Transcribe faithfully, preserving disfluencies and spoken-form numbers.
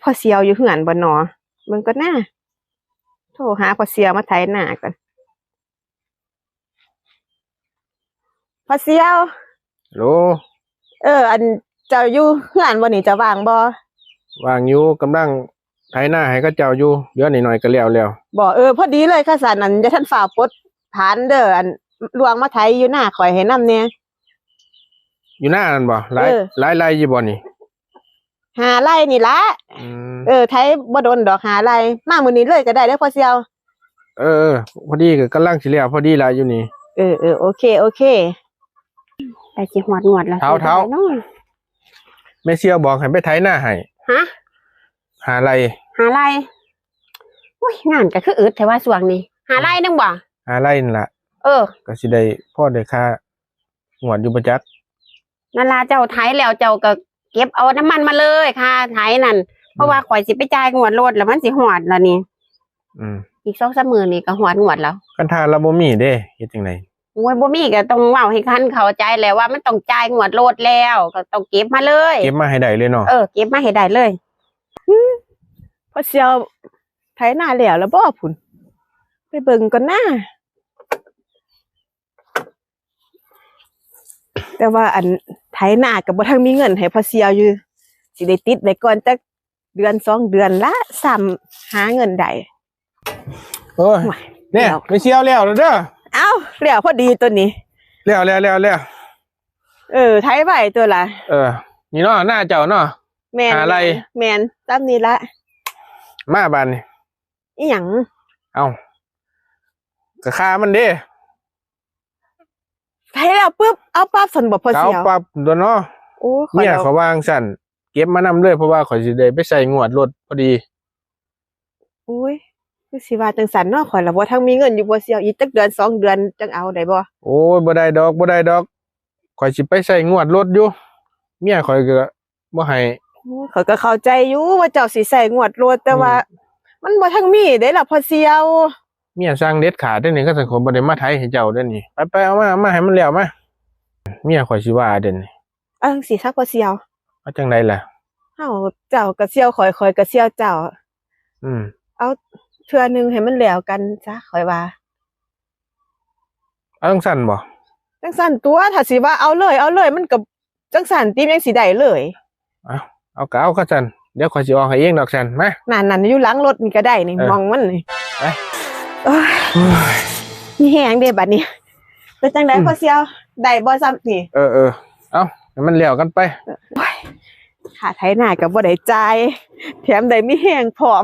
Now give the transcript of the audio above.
พ่อเสี่ยวอยู่เฮือนบ่หนอ เบิ่งก่อนนะ โทรหาพ่อเสี่ยวมาไถนาก่อน พ่อเสี่ยว ฮัลโหล เออ อัน เจ้าอยู่เฮือนบ่นี่ เจ้าว่างบ่ ว่างอยู่ กำลังไถนาให้เขาเจ้าอยู่ เหลือนิดหน่อยก็แล้วแล้ว บ่ เออ พอดีเลยค่ะ สัน อัน อย่าทันฟ้าวปลดผานเด้อ อัน ล่วงมาไถอยู่นาข่อยให้นำแหน่ อยู่นานั่นบ่ หลาย เออ หลายไร่อยู่บ่นี่ ห้าไร่นี่ละ อืม เออ ไถบ่โดนดอก ห้าไร่ มามื้อนี้เลยก็ได้เด้อพ่อเสี่ยว เออ เออ พอดีก็กำลังสิแล้ว พอดีละอยู่นี่ เออ เออ โอเค โอเค แต่สิฮอดงวดแล้ว เฒ่า สิ เฒ่า ได้เนาะ แม่เสี่ยวบอกให้ไปไถนาให้ ฮะ ห้าไร่ ห้าไร่ อุ้ย งานก็คืออึดแท้ว่าช่วงนี้ ห้าไร่นึงบ่ ห้าไร่นั่นล่ะ เออ ก็สิได้พอได้ค่างวดอยู่บ่จัก นั่นล่ะ เจ้าไถแล้วเจ้าก็เก็บเอาน้ำมันมาเลย ค่าไถนั่น เพราะว่า อืม ข่อยสิไปจ่ายงวดรถแล้วมันสิฮอดแล้วนี่ อืม อีกสองสามมื้อนี่ก็ฮอดงวดแล้ว คันถ้าเราบ่มีเด้ เฮ็ดจั่งใด โอ้ย บ่มีก็ต้องเว้าให้คันเข้าใจแหละว่ามันต้องจ่ายงวดรถแล้ว ก็ต้องเก็บมาเลย เก็บมาให้ได้เลยเนาะ เออ เก็บมาให้ได้เลย อืม พ่อเสี่ยวไถนาแล้วล่ะบ่พุ้น ไปเบิ่งก่อนนะ แต่ว่าอันไถนาก็บ่ทันมีเงินให้พ่อเสี่ยวอยู่ สิได้ติดไว้ก่อนจักเดือนสองเดือนละ ซ้ำหาเงินได้ โอ้ย โอ้ย เนี่ย แล้ว แม่เสี่ยวแล้วเด้อ เอ้า แล้วพอดีตัวนี้ แล้ว แล้ว แล้ว แล้ว เออ ไถไว้ตัวละ เออ นี่เนาะ นาเจ้าเนาะ แม่น ห้าไร่ แม่น ตามนี้ละ มาบาดนี้ อิหยัง เอ้า ก็ค่ามันเด้ ไถแล้วปึ๊บ เอาปั๊บซั่นบ่พ่อเสี่ยว เอาปั๊บตัวเนาะ โอ้ ข่อย เมีย แล้ว เขาว่าจั่งซั่น เก็บมานำเลย เพราะว่าข่อยสิได้ไปใส่งวดรถพอดี โอ้ย คือสิว่าจั่งซั่นเนาะ ข่อยละบ่ทันมีเงินอยู่พ่อเสี่ยว อีกจักเดือนสองเดือนจั่งเอาได้บ่ โอ้ย บ่ได้ดอก บ่ได้ดอก ข่อยสิไปใส่งวดรถอยู่ เมียข่อยก็ บ่ให้ โอ้ย ข้อยก็เข้าใจอยู่ว่าเจ้าสิใส่งวดรถ แต่ว่า อืม มันบ่ทันมีเด้ล่ะพ่อเสี่ยว เมียสั่งเด็ดขาดเด้อนี่ คันซั่นข่อยบ่ได้มาไถให้เจ้าเด้อนี่ ไปๆ เอามา เอามาให้มันแล้วมา เมียข่อยสิว่าเด้อนี่ เอาจั่งซี้ซะพ่อเสี่ยว เอาจั่งใดล่ะ เฮา เจ้าก็เสี่ยวข่อย ข่อยก็เสี่ยวเจ้า อืม เอาเทื่อหนึ่งให้มันแล้วกันซะ ข่อยว่า เอาจั่งซั่นบ่ จั่งซั่นตั๊ว ถ้าสิว่าเอาเลย เอาเลย มันก็จั่งซั่นติ ยังสิได้เลย เอา เอาก็เอาคันซั่น เดี๋ยวข่อยสิออกให้เองดอกซั่น มา นั่นๆ อยู่หลังรถนี่ก็ได้นี่ เออ หม่องมันนี่ ไป โอ้ย โอ้ย มีแฮงเด้บัดนี้ เป็นจั่งใด อืม พ่อเสี่ยว ได้บ่ซ้ำนี่ เออ เออ เอา ให้มันแล้วกันไป โอ้ย ค่าไถนาก็บ่ได้จ่าย แถมได้มีแฮงพร้อม